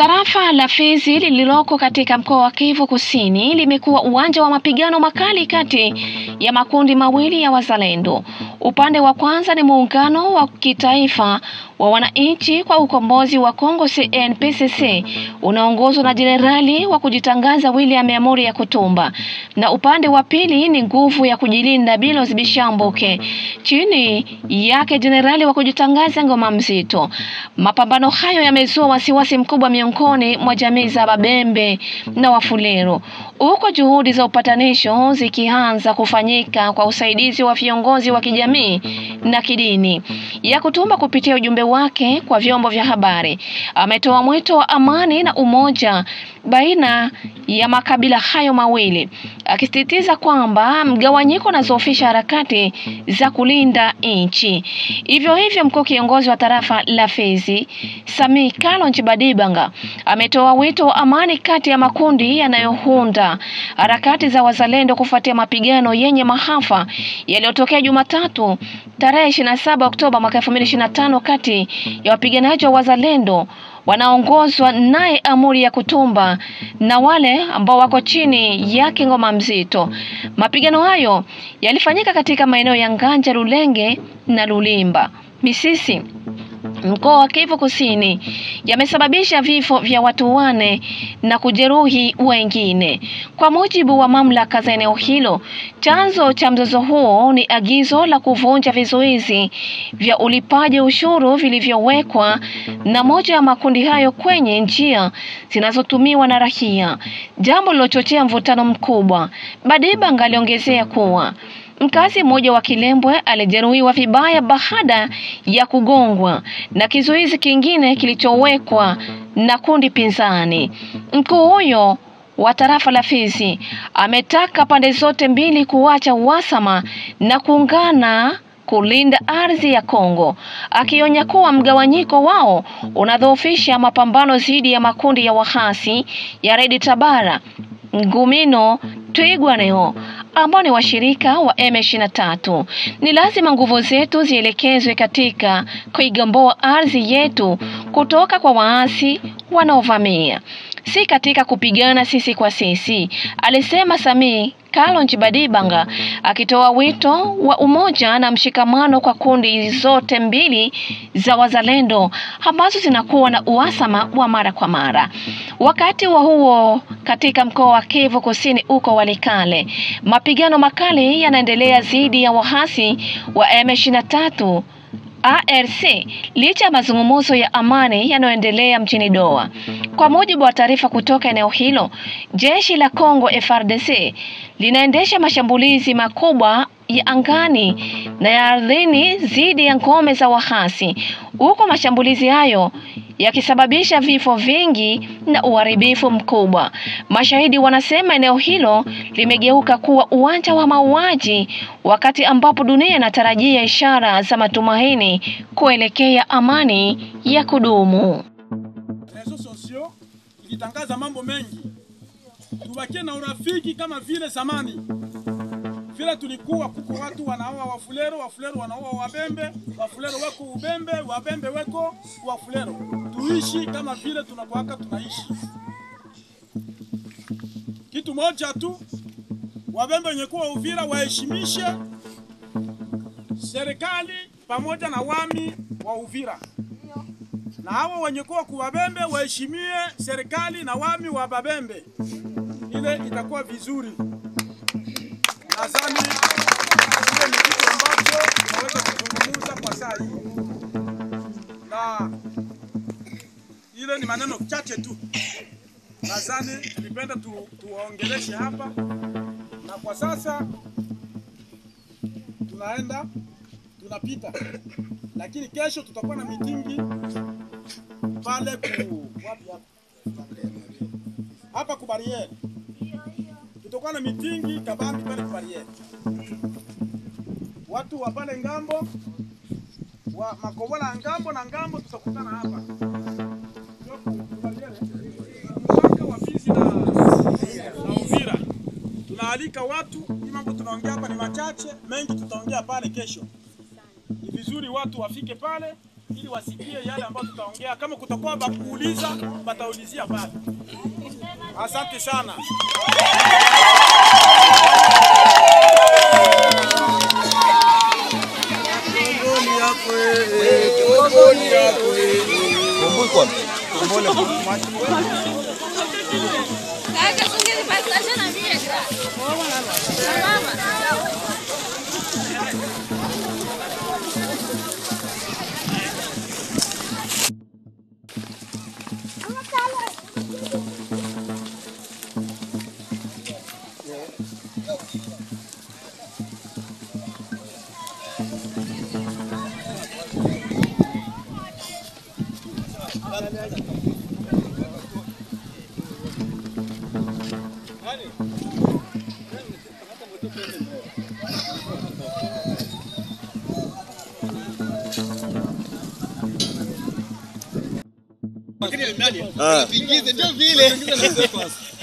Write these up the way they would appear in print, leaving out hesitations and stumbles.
Tarafa la Fizi lililoko katika mkoa wa Kivu Kusini limekuwa uwanja wa mapigano makali kati ya makundi mawili ya wazalendo. Upande wa kwanza ni muungano wa kitaifa wa wananchi kwa ukombozi wa Kongo CNPCC unaongozwa na jenerali wa kujitangaza William Amuri Yakutumba, na upande wa pili ni nguvu ya kujilinda Biloze Bishambuke chini yake jenerali wa kujitangaza Ngoma Mzito. Mapambano hayo yamezua wasiwasi mkubwa miongoni mwa jamii za Babembe na Wafulero, huko juhudi za upatanisho zikianza kufanyika kwa usaidizi wa viongozi wa kijamii na kidini. Yakutumba kupitia ujumbe wake kwa vyombo vya habari ametoa mwito wa amani na umoja baina ya makabila hayo mawili, akisisitiza kwamba mgawanyiko unazofisha harakati za kulinda nchi. Hivyo hivyo, mkuu kiongozi wa tarafa la Fizi Sami Kalonji Badibanga ametoa wito wa amani kati ya makundi yanayounda harakati za wazalendo kufuatia mapigano yenye maafa yaliyotokea Jumatatu tarehe 27 Oktoba mwaka 2025 kati ya wapiganaji wa wazalendo wanaongozwa naye Amuri Yakutumba na wale ambao wako chini yake Ngoma Mzito. Mapigano hayo yalifanyika katika maeneo ya Nganja, Lulenge na Lulimba, Misisi, mkoa wa Kivu Kusini, yamesababisha vifo vya watu 4 na kujeruhi wengine. Kwa mujibu wa mamlaka za eneo hilo, chanzo cha mzozo huo ni agizo la kuvunja vizuizi vya ulipaji ushuru vilivyowekwa na moja ya makundi hayo kwenye njia zinazotumiwa na raia, jambo lilochochea mvutano mkubwa. Badibanga aliongezea kuwa mkazi mmoja wa Kilembwe alijeruhiwa vibaya baada ya kugongwa na kizuizi kingine kilichowekwa na kundi pinzani. Mkuu huyo wa tarafa la Fizi ametaka pande zote mbili kuacha uhasama na kuungana kulinda ardhi ya Kongo, akionya kuwa mgawanyiko wao unadhoofisha mapambano dhidi ya makundi ya wahasi ya Red Tabara, Ngumino, Twirwaneho ambao ni washirika wa M23. Ni lazima nguvu zetu zielekezwe katika kuigomboa ardhi yetu kutoka kwa waasi wanaovamia, si katika kupigana sisi kwa sisi, alisema Sami Kalonji Badibanga, akitoa wito wa umoja na mshikamano kwa kundi zote mbili za wazalendo ambazo zinakuwa na uhasama wa mara kwa mara. Wakati wa huo, katika mkoa wa Kivu Kusini uko Walikale, mapigano makali yanaendelea dhidi ya waasi wa M23 ARC licha ya mazungumzo ya amani yanayoendelea mjini Doha. Kwa mujibu wa taarifa kutoka eneo hilo, jeshi la Kongo FARDC linaendesha mashambulizi makubwa ya angani na ya ardhini dhidi ya ngome za waasi, huko mashambulizi hayo yakisababisha vifo vingi na uharibifu mkubwa. Mashahidi wanasema eneo hilo limegeuka kuwa uwanja wa mauaji, wakati ambapo dunia inatarajia ishara za matumaini kuelekea amani ya kudumu. Réseaux sociaux ilitangaza mambo mengi. Tubakie na urafiki kama vile zamani. Vile tulikuwa kuko watu wanaoa Wafulero, Wafulero wanaoa Wabembe, Wafulero weko Ubembe, Wabembe weko Wafulero. Tuishi kama vile tunakuwaka tunaishi. Kitu moja tu, Wabembe wenye kuwa Uvira waheshimishe serikali pamoja na wami wa Uvira. Na hao wenye kuwa kuwabembe waheshimie serikali na wami wa Babembe. Ile itakuwa vizuri. Nadhani ile ni kitu ambacho tunaweza kuzungumza kwa saa hii. Na ile ni maneno chache tu. Nadhani tulipenda tuwaongeleshe hapa. Na kwa sasa tunaenda tunapita. Lakini kesho tutakuwa na mitingi pale ku wapi hapa? Hapa ku barriere. Tutakuwa na mitingi kabambi pale ku barriere. Watu wa pale ngambo wa Makobola ngambo na ngambo tutakutana hapa. Ndio ku barriere. Mpaka wa Fizi na Uvira. Tunaalika watu, hii mambo tunaongea hapa ni machache, mengi tutaongea pale kesho. Ni vizuri watu wafike pale ili wasikie yale ambayo tutaongea. Kama kutakuwa bakuuliza, bataulizia pale. Asante sana.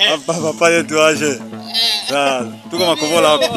Hapa papa yetu aje. Tuko Makobola hapa.